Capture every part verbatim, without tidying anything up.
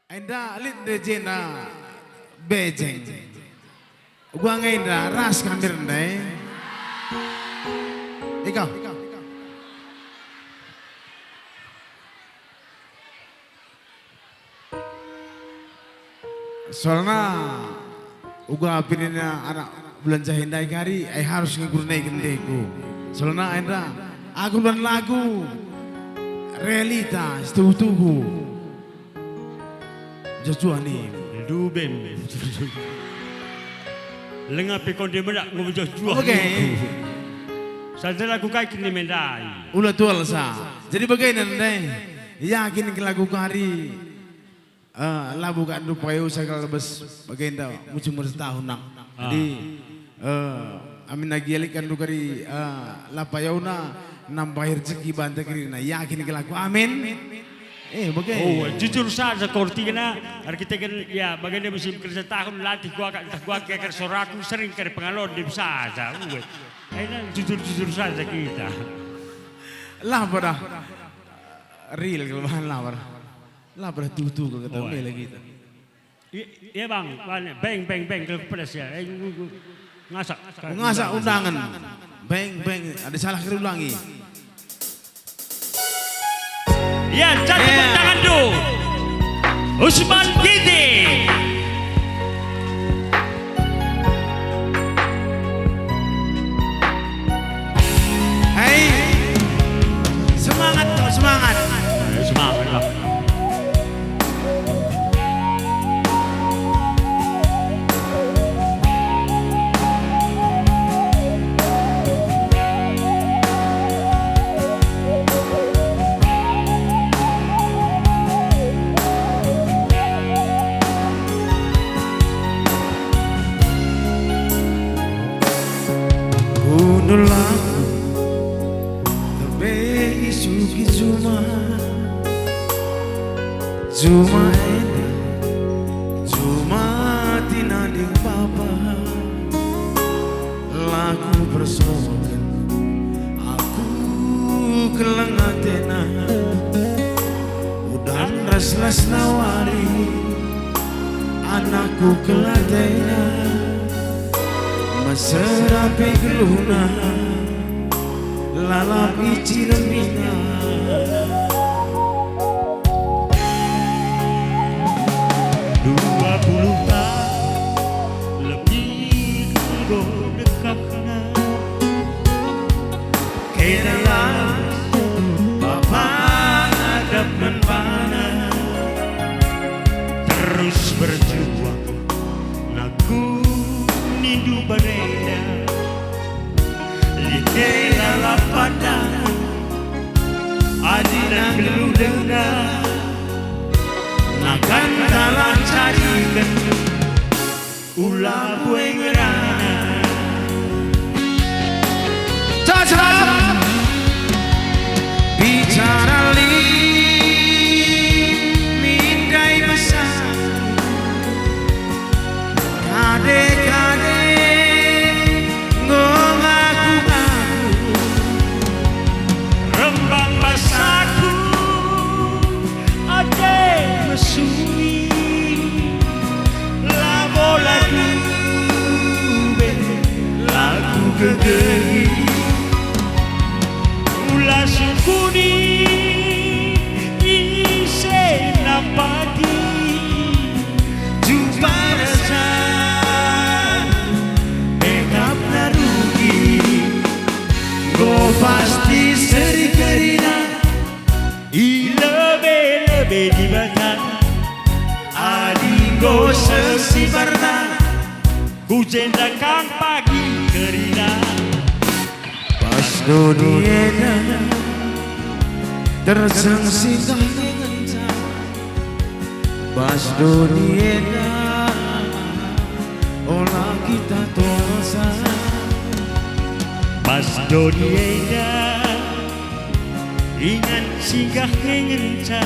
Enda lit nde jenda bejeng. Uga nge enda ras kami rende. Ikau. Soalna uga pinina anak bulan jahe ndai kari, ai harus ngikurnai gendeku. Soalna enda aku bulan lagu realita situhu-tuhu. Joh-joh ni. Ndubem. Lenga pe konde menak nggo joh-joh. Oke. Ningku. Sadar aku kai kini mendai. Ula tual sa. Jadi bagenda ndai. Yakin ke lagu kari. Eh, labu kak ndu payo sagal bes bagenda musim setahun nak. Ah. Jadi, eh, amin agi alik kan ndu kari, eh, la payona nambahi rezeki banta kerina. Yakin ke lagu. Amin. Eh, bage. Oh, jujur saja kortina, erkiteken, ya, bagenda musim kerja tahun latih kuakap ntah kuakap soraku sering kari pengalon dim saja. Uwe. Enak jujur-jujur saja kita. Lah pada real kelemahan lah pada. Lah pada tutu ke kata. Uwe. Mela kita. I-, iya, Bang, bane, beng, beng, beng, kalau pedas ya. Eh, ngu-, ngu-, ngasak. Ngasak undangan. Beng, beng, ada salah keri ulangi. Ya, jatuh. Iya. Tangan tu. Usman Giti. Hei. Semangat kau, semangat. Ayo, semangat lah. Kundul aku lebe isuki juma. Juma enda, juma tinanding bapa. La kupersoken aku keleng atena. Udan ras las nawari anakku kelatena. Mesera pe geluhna lalap iciremina. Dua puluh tahun lebih enggo dekahna. Kena bapa ngadap man bana. Terus berjuang nakuni nindu barenda. Lit ke lalap pandangen adi nangkelu denga. Nakan dalan cariken ula bue ngerana. Cocok. Bicara lit mindai besar. Kade-kade enggo ngaku-ngaku. Rembang basaku ate mesui. Labo la lube, la kugegehi. Ula sukuni ise nampati. Jumpa rasa, tetap narugi. Enggo pasti seri kerina. I lebe-lebe Dibata, adi enggo sesibarna, ku jenda kam pagi kerina. Pas doni enda, terjeng singgah ngenca. Pas doni enda, ola kita tuasa. Pas doni enda, ingan singgah ngenca.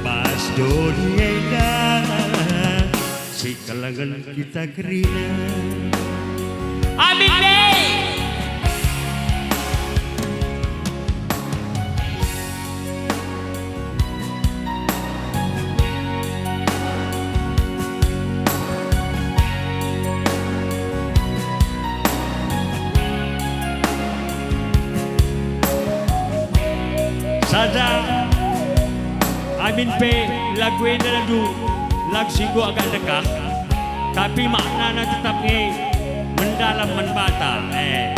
Pas doni enda, sikelengen kita kerina. Amin deh. Min pe lagu enda ndu lagu si enggo agak dekah, tapi maknana tetap nge mendalam man bata. Eh.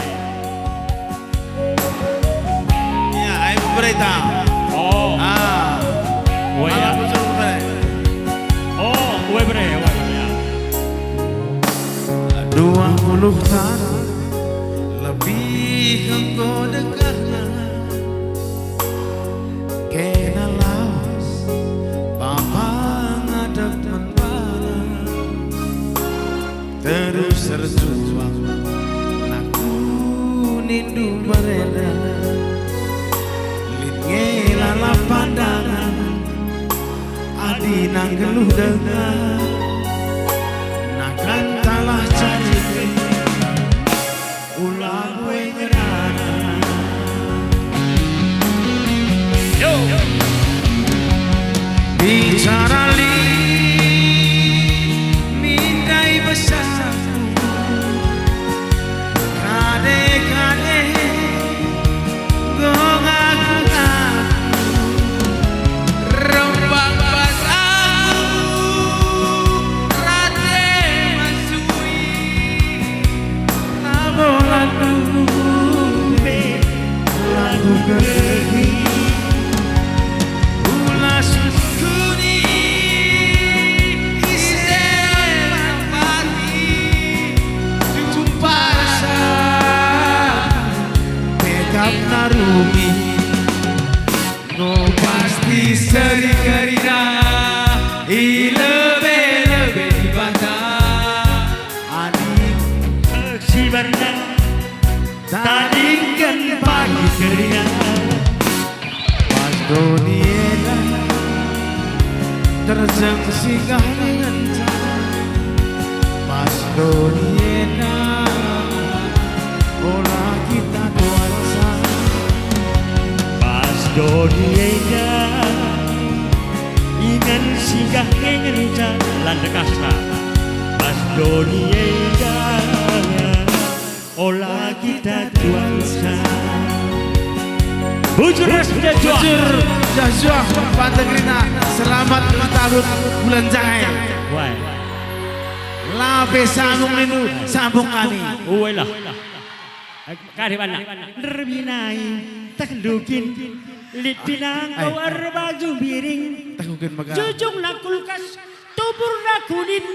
Ya, ai berita. Oh. Ah. Oh, ya. Alah, betul, betul. Oh, ue bere, ue bere, ya. Dua puluh tahun lebih enggo dekahna. Kena lawes bapa ngadep man bana, terus erjuang aku nindu berenda. Lit nge lalap pandangan, adi nanggeluh denga, nakan talah cari. Ulang we ngerana. Yo. Bicara lit min ndai besarku. Kade-kade enggo ngaku-ngaku. Rembang bas aku, rate masui. Labo lagu pe, lagu kerina. Ulas kuni ise mapati, jumpa rasa tetap narumi. Ngo pasti seri kerina i lebe-lebe Dibata. Adi sibarna tadingken pagi kerina. Pas doni enda terjeng singgah ngenca. Pas doni enda ola kita tuansa. Pas doni enda ingan singgah ngenca lan dekahsa. Pas doni enda ola kita tuansa. Bujur ras Jajuah. Bujur Jajuah, Pantegri, selamat ulang tahun bulan jahe. Wai. Lape sambung nindu, sambung kami. Uelah. Kade bana. Nderbinai, teh ndukin. Lit pinang kau erbaju biring. Teh ndukin mega. Jujungna kulkas. Tuburna kunin,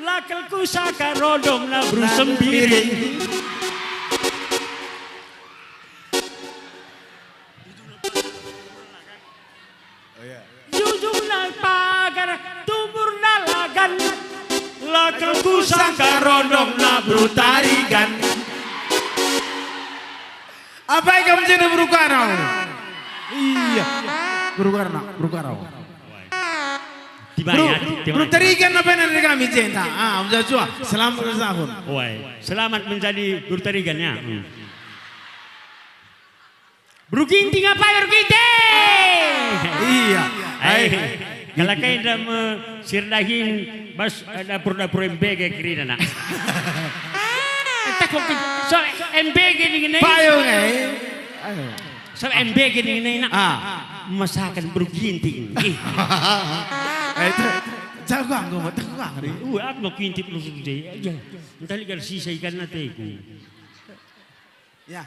lakelku saka rondongna beru sembiring. Oh, iya. Jujungna pagar, tuburna lagan, lakelku saka rondongna beru tarigan. Apai kam jenda beru karau? Iya, beru karau, beru karau. Dibayar, beru, dibayar. Beru tarigan apa yang dari kami cinta? Ah, Om Joshua, selamat ulang tahun. Woi, selamat menjadi beru tarigan ya. Hmm. Beru Ginting apa beru Ginting? Iya. Ai, kalau kai enda me sirdahin bas, eh, dapur-dapur M B G kerina nak. Entah kok kin-, so M B G ning ngena. Payung, eh. Ayo. Sampe M B G ning ngena. Ah. Masakan beru Ginting. Ih. Eh, itu jago anggo mah, jago anggo. Uh, aku mau kintip lu sudah. Ya. Entah ligar sisa ikan ateku. Ya.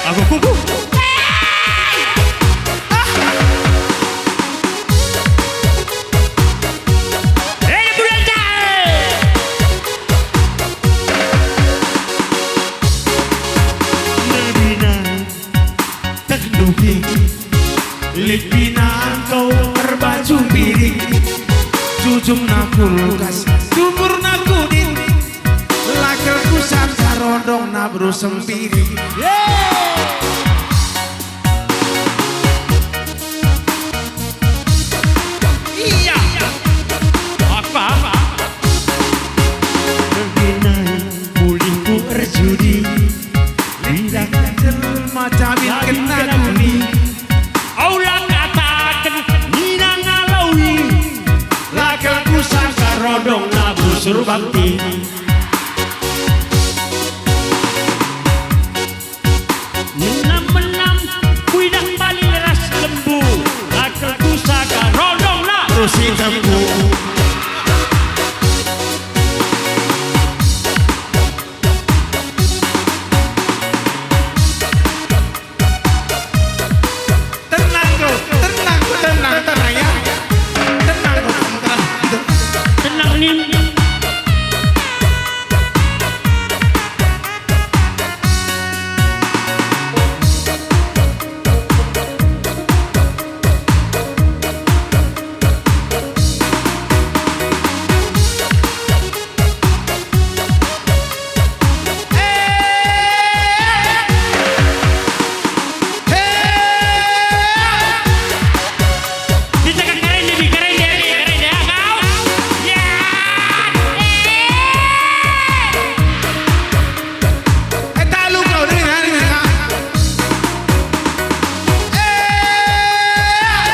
Aku kuku. Eh, budak jahat. Nderbina, teh ndukin. Lit pinang kau erbaju biring. Jujungna kulkas, tuburna kunin. Lakelku saka rondongna beru sembiring. Yeay! bakti. Menam-menam kuidah bali ras lembu, la kelku saka rondong la. Terus si tembu. Tenang kau, tenang, tenang, tenang ya. Tenang kau, tenang. Tenang, Nin. Eh, talu kau, dengar, dengar, dengar. Eh,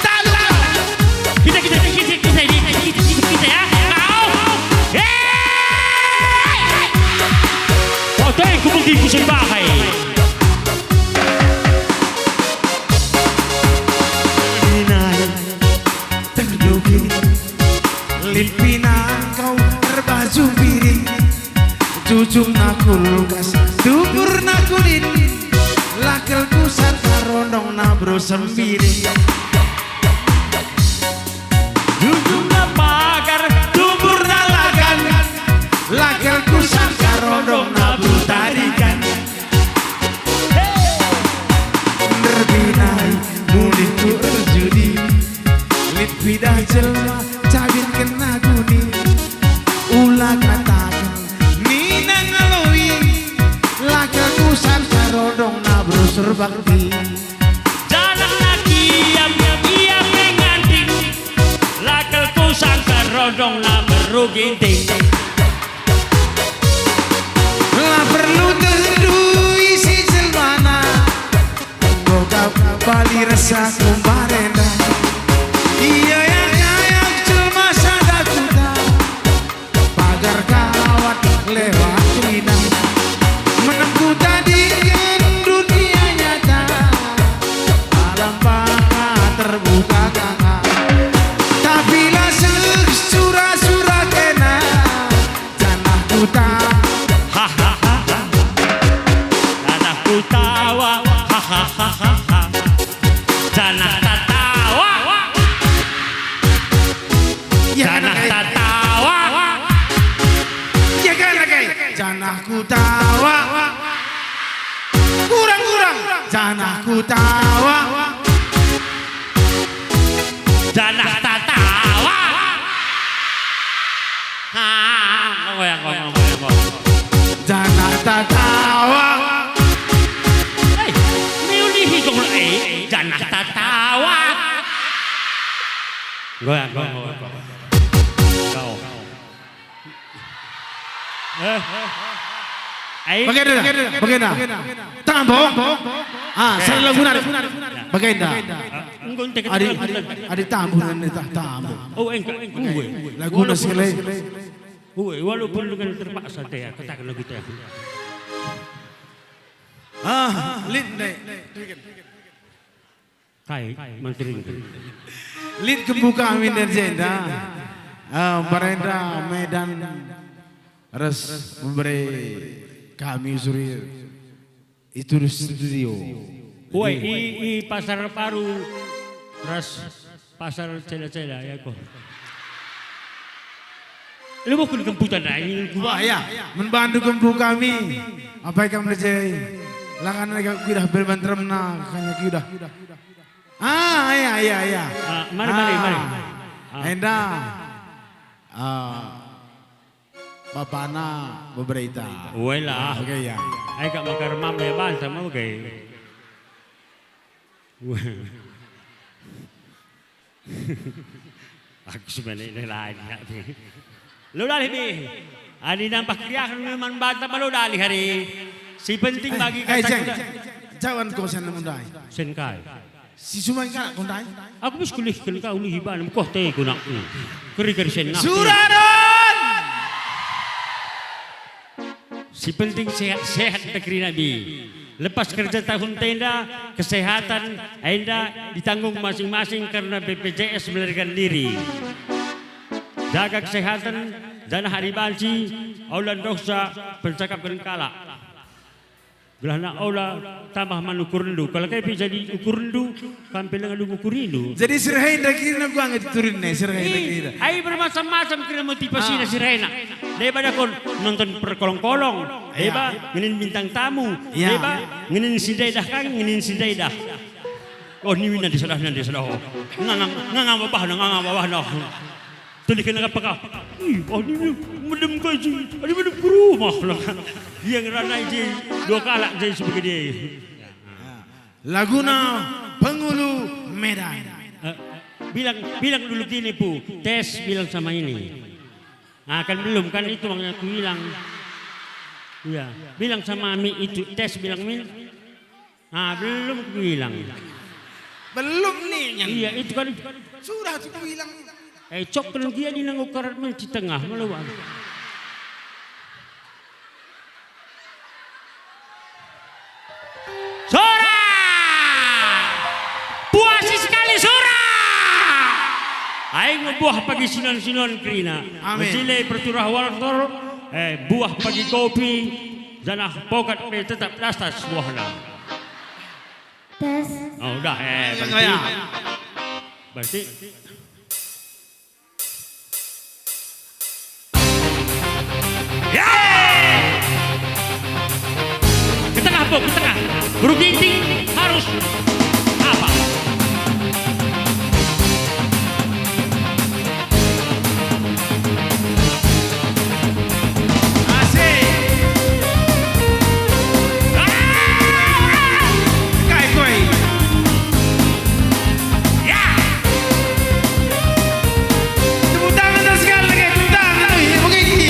talu kau. Kita, kita, kita, kita, kita, kita, kita, kita, kita, ya. Kau. Eh. Kau teh, ku begi ku sembahai. Minai, terdugi, lit pinang kau erbaju biring. Jujungna kulkas, tuburna kulit, la kelku saka rondongna bro sembiring. Jujungna pagar, tuburna lagan, la kelku saka rondongna bro tarigan. Nderbinai mulih ku erjudi, lit pidah jelma cabin kena guni. Ula kataken nina ngaloi, la kelku saka rondongna bro serbakti. Janahna kiam ia pe nganting, la kelku saka rondongna bro ginting. La perlu tehndu isi jelmana, enggo kap bali rasa kumbarenda. Ia ya kayak jelma sada kuta, pagar kawat lewat kerina. Menempuh tadi dunia nyata, alam bangga terbuka kata. Tapi la seh sura-sura kena. Janah kuta. Hahaha. Janah kutawa. Hahaha. Janah tatawa. Ya, janah tatawa. Ya, kan, kan. Janah kutawa. Kurang, kurang. Janah kutawa. Janah tatawa. Ha, ngoyang, ngoyang, ngoyang, ngoyang. Janah tatawa. Hei, miulihi kau, eh, janah tatawa. Goyang, goyang, goyang. Kau. Eh. Ai. Bagenda, bagenda. Tambo. Ah, oke. Salah lagu nari. Bagenda. Enggo entek. Adi, adi tambo nari tah tambo. Oh, enggo, enggo. Oke. Lagu nasi kelai. Walaupun, walaupun dengan terpaksa teh, katakan lagu teh. Ah, lit ndai. Kai, mantering. Lit kempu kami dari jenda. Ah, Barenda Medan ras memberi kami suri itu di studio. Woi, i, i Pasar Baru ras Pasar Cela-Cela, ya, ko. Lebuhken kemputan, ah, ini gua. Oh, iya. Men bandu kempu kami. Apa ikam rejai? Langan lagi kuidah bel bantremna, kanya kuidah. Ah, iya, iya, iya. Ah, mari, mari, mari. Ah. Enda. Ah, bapana beberita. Wela. Oke, ya. Ai kak makar mam ya bansa mau oke. Aku sebenarnya lain ya. Lo dalih bi. Adi nampak keriahen memang banta lo dalih hari. Si penting bagi eh, kata jeng. Jawan kau sana mundai. Sen kai. Si sumai kalak kondai. Aku bus kulihken kau lihi bana, mekuah te ku nak. Keri-keri senna. Suraron! Si penting sehat-sehat negeri nami. Lepas kerja tahun tenda, kesehatan enda ditanggung masing-masing karena B P J S melarikan diri. Jaga kesehatan, janah adi banci, ola ndohsa pencakapken kalak. Gelahna ola tambah man ukurndu. Kalau kai pe jadi ukurndu, kam pe langa dung ukurindu. Jadi si Rahenda kira gua nge turun ne, si Rahenda kira. Ai bermacam-macam kira motivasina si Rahenda. Deba dakon nonton perkolong-kolong, deba ngenen bintang tamu, deba ngenen si ndai dah kan, ngenen si ndai dah. Oh, ni wina disadah, nanti sadah. Ngangang, ngangang babahna, ngangang babahna. Tadi kena apa kah? Ih, oh, ni, ni, medem kai si, ada medem ke rumah lah. Ia ngerana je, dua kalak je sebagai dia. Laguna Pengulu Medan. Eh, bilang, bilang dulu gini, Pu. Tes bilang sama ini. Ah, kan belum, kan itu makanya aku bilang. Iya, bilang sama Ami itu, tes bilang, Min. Ah, belum aku bilang. Belum nih, Nyan. Iya, itu kan. Sudah aku bilang. Eh, cok, kalau dia di nanggo karat, Min, di tengah, malu. Sora! Puasi sekali, sora! Ai nge buah pagi sinon-sinon kerina. Amin. Mesile perturah waltor, eh, buah pagi kopi, janah pokat pe tetap lastas buahna. Tes. Oh, udah, eh, berarti. Berarti. Ya! Ke tengah, Bung, ke tengah. Guru Ginting harus apa? Asik. Ah! Kai koi? Ya! Tepuk tangan terus sekali lagi, tepuk tangan, wih, begitu.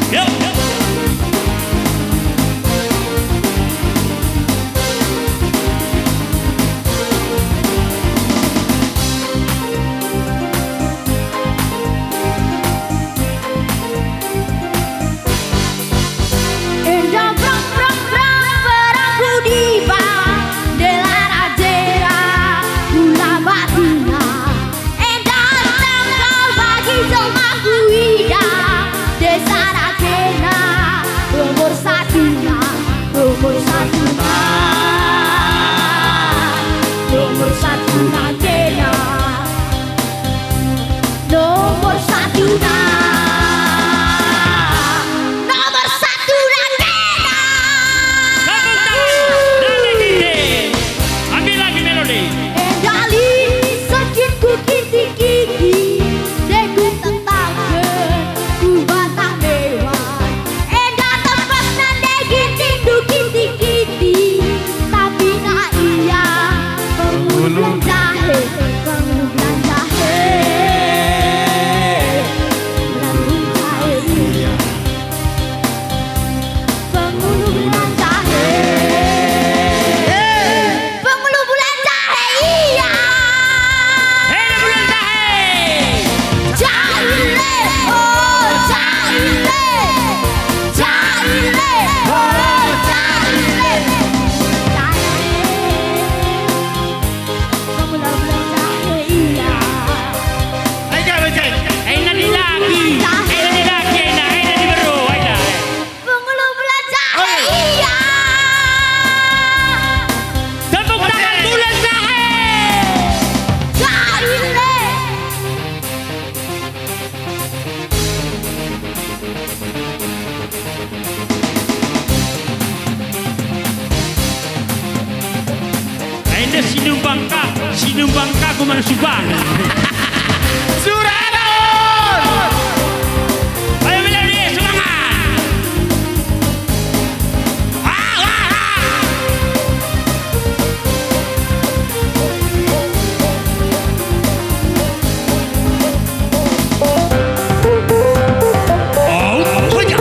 Yo. Enda brang, brang, brang, perang ku diba, ndela rajera, kula batina. Enda tangkal bagi jelma ku ida, desa rajena, nomor satuna, nomor satuna, nomor satuna jena. Nomor satuna. Nomor satuna kena. Tepuk tangan, Dame Kite. Ambil lagi melodi. Endali, sekitku kiti-kiti, degu tetaken, ku batang dewan. Enda tempat nande ginting du kiti-kiti, tapi na ia pengulu jahe, pengulu jahe, pengulu jahe ia. Pengulu bulan jahe. Pengulu bulan jahe, iya. Hei, bulan jahe. Jaile, oh, jaile. Jaile, oh, jaile. Jaile. Pengulu bulan jahe, iya. Ayo, Cai. Ayo, nadi lagi. Ayo, nadi lagi, ayo, ayo, nadi beru, ayo. Pengulu bulan jahe, iya. Tepuk tangan bulan jahe. Jaile. Enda si numbang ka, si numbang ka ku mana subang. Suraton! Ayo, Melodi, semangat! Ah, ah, ah! Oh, oh, ya.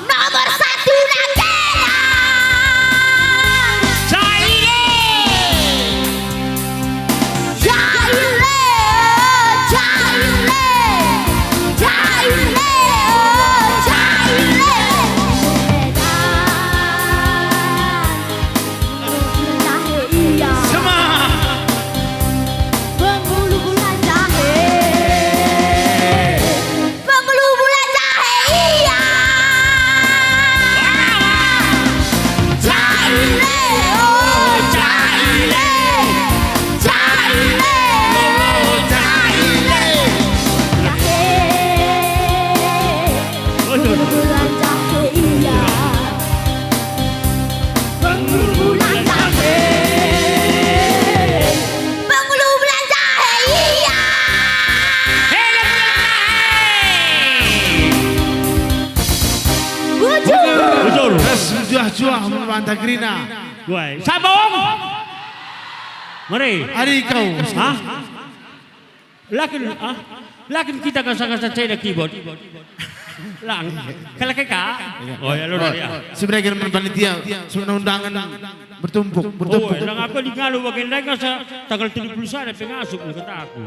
Nomor satu Nangkena. Jaile. Jaile, Jaile. Jaile, Jaile. Jahe ia. Semangat. Penghulu bulan jahe. Penghulu bulan jahe ia. Jaile, oh, jaile. Jaile, oh, jaile. Jahe. Penghulu bulan jahe ia. Penghulu bulan jahe. Penghulu bulan jahe ia. Helm jahe. Bujur. Bujur. Ras juah-juah mebanta gerina. Woi, sabong. Mari. Ari kau. Hah? Lakin, ah, lakin kita kasa-kasa ceda keyboard. Lang, kalak ka? Oh ya, lo dari, ah. Sebenarnya kan panitia, sebenarnya undangan bertumpuk, oh, bertumpuk. Lang aku di ngalo bagian lain kasa tanggal tiga puluh sada pengasup nih kata aku.